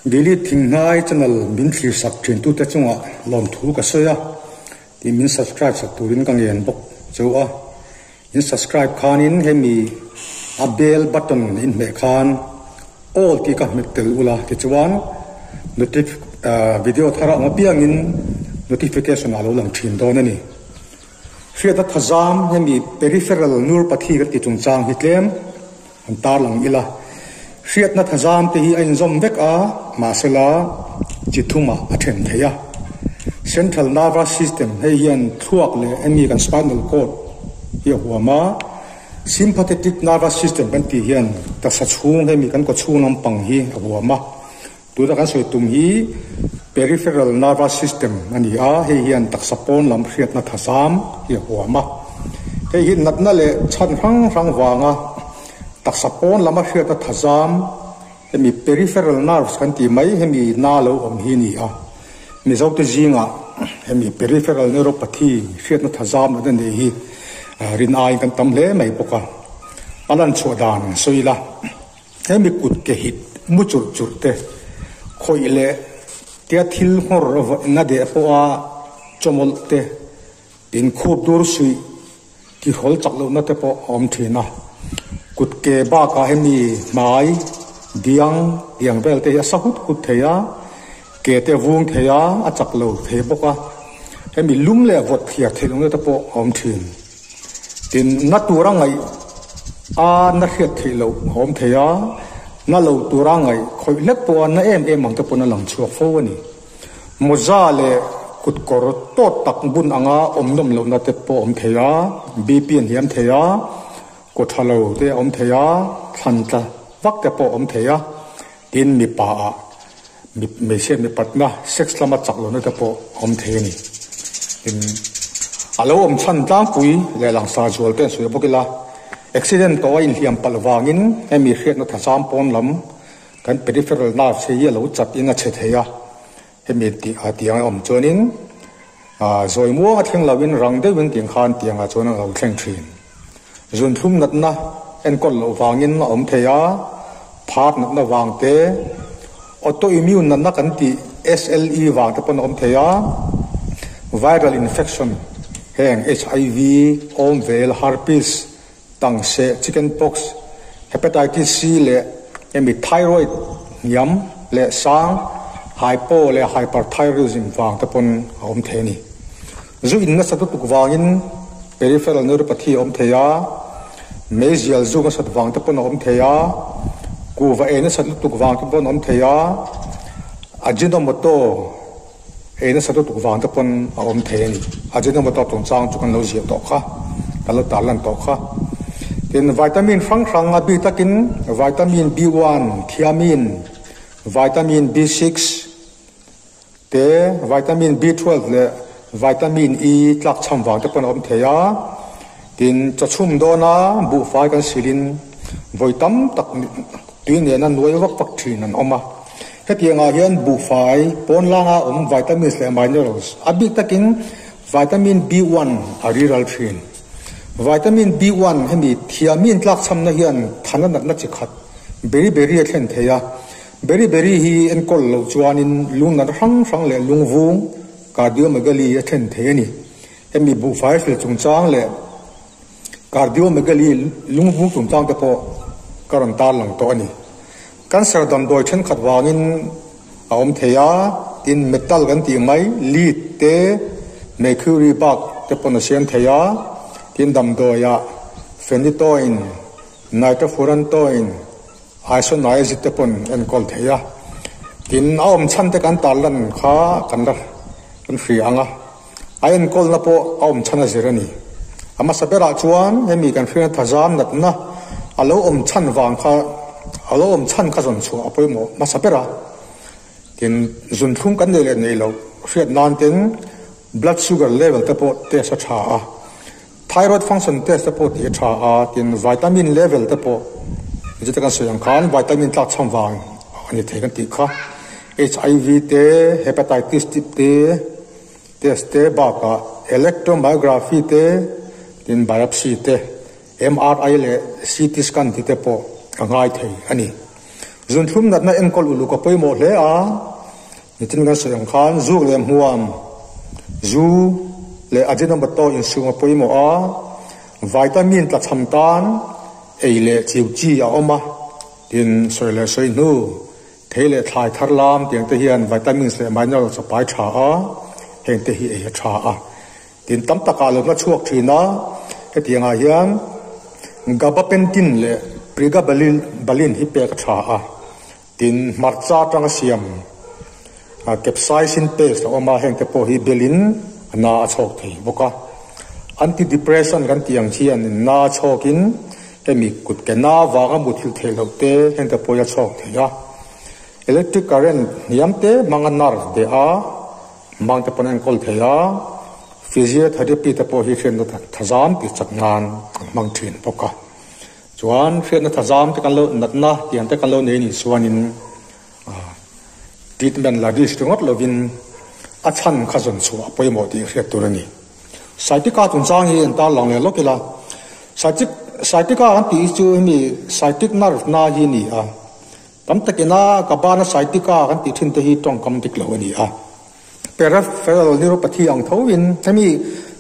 Delete Thinghnai channel min thlir sak thin tute chungah lawmthu ka sawi a, tih min subscribe sak turin ka ngen bawk cheu a. In subscribe khanin hemi a bell button in hmeh khan all tih ka hmet tel ula tichuan notif video thar a awm apiangin notification ah a lo lang thin dawn a ni. Hriatna thazam hemi peripheral neuropathy kan tih chungchang hi tlem an tarlang ila. Hriatna thazam te hi a inzawm vek a, mahsela chi thumah a then thei a. Central nervous system hei hian thluak leh hemi kan spinal cord hi a huam a. Sympathetic nervous system kan tih hian taksa chhung hemi kan kaw chhung lampang hi a huam a. Tuna kan sawi tum hi peripheral nervous system a ni a, hei hian taksa pawn lam hriatna thazam hi a huam a. Hei hi natna leh chhan hrang hrang vanga taksa pawn lama hriatna thazam, hemi peripheral nerves kan tih mai hemi na lo awm hi a ni a. Mizote zingah hemi peripheral neuropathy hriatna thazam natna nei hi rin aiin kan tam hle mai bawk a. A lan chhuah dan sawi ila. Hemi kut ke hit mu churh churh te khawih leh tia thil nghawr na deh pawha chawmawlh te in khup dur suih tihrawl chak lohna te pawh a awm thin a. Kut ke bakah hemi hmai, biang, tiang vel te hi a sa hut hut thei a, ke te a vung thei a, a chak lo thei bawk a. Hemi lum leh vawt thliar theih lohna te pawh a awm thin. Tin, na tura ngaih a na hriat theih loh a awm thei a, na lo tura ngaih khawih hlek pawha na em em ang te pawn a lang chhuak fo a ni. Mawza leh kutkawr tawt tak bun anga awm nawm lohna te pawh a awm thei a, BP a hniam thei a, kaw tha lo te a awm thei a, thlan tla vak te pawh a awm thei a, tin mipa ah Hmeichhia mipatna, sex lama chak lohna te pawh a awm thei a ni. Tin, a lo awm chhan tlangpui leh langsar zual te an sawi bawk ila, accident tawh a inhliam palh vangin hemi hriatna thazam pawn lam kan peripheral nerves hi a lo chat in a chhe thei a, hemi tih a tiang a awm chuanin zawi muang a thleng loin rang deuhin tiang khan tiangah chuan a lo thleng thin. Zunthlum natna enkawl loh vangin a awm thei a, phar natna vang te, autoimmune natna kan tih SLE vang te pawn a awm thei a, viral infection heng HIV, awmvel, herpes, tangseh, chicken pox, hepatitis C leh hemi thyroid hniam leh sang, hypo leh hyperthyroidism vang te pawn a awm thei a ni. Zu in nasa lutuk vangin peripheral neuropathy a awm thei a, meizial zu nasat vang te pawn a awm thei a, kuhva ei nasat lutuk vang te pawn a awm thei a, ajinomoto ei nasat lutuk vang te pawn a awm thei a ni. Ajinomoto chungchang chu kan lo ziah tawh kha, kan lo tarlan tawh kha. Tin, vitamin hrang hrang a bik takin vitamin B1, thiamine, vitamin B6, Te, vitamin B12 leh vitamin E tlak chham vang te pawn a awm thei a, tin chawchhum dawna buhfai kan silin vawi tam tak tui nena nuai vak vak thin an awm a. Hetiangah hian buhfai pawn langa awm vitamins leh minerals a bik takin vitamin B1 a riral thin. Vitamin B1 hemi thiamine tlak chhamna hian thana natna chi khat beriberi a thlen thei a. Beriberi hi enkawl loh chuanin lung nat hrang hrang leh lungvung, cardiomegaly, a thlen thei a ni. Hemi buhfai hril chungchang leh cardiomegaly lungvung chungchang te pawh ka rawn tarlang tawh a ni. Cancer damdawi thenkhat vangin a awm thei a, tin metal kan tih mai, lead te, mercury bak te pawn a siam thei a, tin damdawiah phenytoin, nitrofurantoin, Isoniazid te pawn enkawl thei a, tin a awm chhan te kan tarlan kha kan la kan hria ang a, a enkawlna pawh a awm chhan a zir a ni. A hmasa berah chuan hemi kan hriatna thazam natna a lo awm chhan vang kha a lo awm chhan kha zawn chhuah a pawimawh hmasa ber a, tin zunthlum kan nei leh nei loh hriat nan ten blood sugar level te pawh test a tha a. Thyroid function test te pawh tih a tha a, tin vitamin level te pawh zeta kan sawi ang khan vitamin tlak chham vang a ni thei kan tih kha. HIV te, hepatitis tip te test te bakah electromyography te, tin biopsy te, MRI leh CT scan tih te pawh a ngai thei a ni. Zunthlum natna enkawl uluk a pawimawh hle a, nitin kan sawi ang khan zuk leh hmuam, zu leh ajinomoto insum a pawimawh a, vitamin tlachham tan ei leh chiu chi a awm a, tin sawi leh sawi hnu, thei leh thlai thar lam tiang te hian vitamins leh minerals a pai tha a, heng te hi ei a tha a. Tin tam takah lo hla chhuak thin a, hetiangah hian gabapentin leh pregabalin hi pek a tha a, tin hmarcha atanga siam capsaicin paste a awm a, hengte pawh hi belin a na a chhawk thei bawk a. Antidepressant kan tih ang hian na a chhawkin hemi kut ke na avanga muthilh theih loh te hengte pawh hi a chhawk thei a. Electric current hniam te hmanga nerve deh a. Mang te pawn a enkawl thei a, physiotherapy te pawh hi hriatna thazam tih chak nan an hmang thin bawk a. Chuan hriatna thazam te kan lo natna tiang te kan lo nei nih chuanin treatment la risk ringawt lovin a chhan kha zawn chhuah a pawimawh tih hriat tur a ni. Sciatica chungchang hi an tarlang leh lawk ila, Sciatica an tih hi chu hemi sciatic nerve na hi a ni a. Tam takina ka bana sciatica kan tih thin te hi tawngkam dik lo a ni a. Peripheral neuropathy ang tho in hemi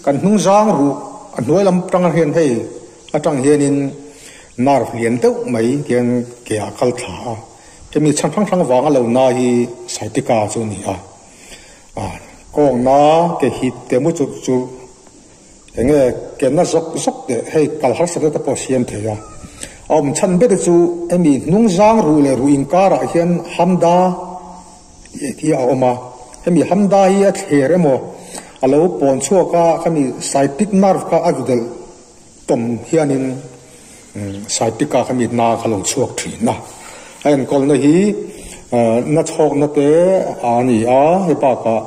kan hnung zang ruh a hnuai lam tang hian hei atang hianin nerve lian deuh mai hian ke ah kal thla a. Hemi chhan hrang hrang vanga lo na hi sciatica chu a ni a. Kawng na ke hit te mu chu chu Enge kenna zawk zawk teh hei kal harsatna te pawh siam thei a. A awm chhan ber chu hemi hnung zang ruh leh ruh inkarah hian hamda tih hi a awm a. Hemi hamda hi a thler emaw a lo pawn chhuak a, khami sciatic nerve kha a rudelh tawm hianin sciatica khami na kha lo chhuak thin a. A enkawlna hi na chhawkna te a ni a, hei bakah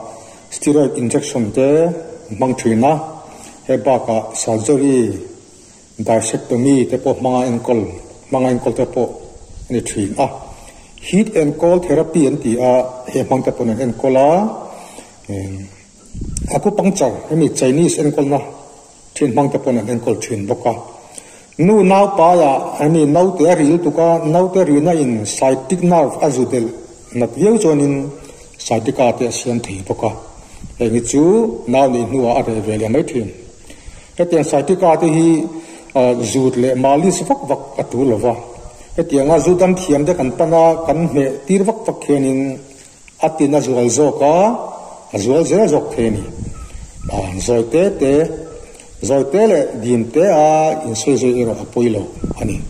Steroid injection te an hmang thin a, he bakah surgery, discectomy te pawh hmanga enkawl hmanga enkawl te pawh a ni thin a. Heat and cold therapy an ti a, he hmang te pawhin an enkawl a, acupuncture hemi Chinese enkawlna thin hmang te pawhin an enkawl thin bawk a. Nu naupaiah hemi naute a ril tuk a, naute rihna in sciatic nerve a zu delh nat viau chuanin sciatica te a siam thei bawk a, heng hi chu nau neih hnuah a reh ve leh mai thin. Hetiang sciatica te hi zut leh malis vak vak a tul lo va, hetianga zu dam thiam te kan pan a, kan hmeh tir vak vak hianin A tin a zual zawk a, a zual zel zawk thei a ni. Zawi te te, zawi te leh dim te a insawi zui erawh a pawi lo a ni.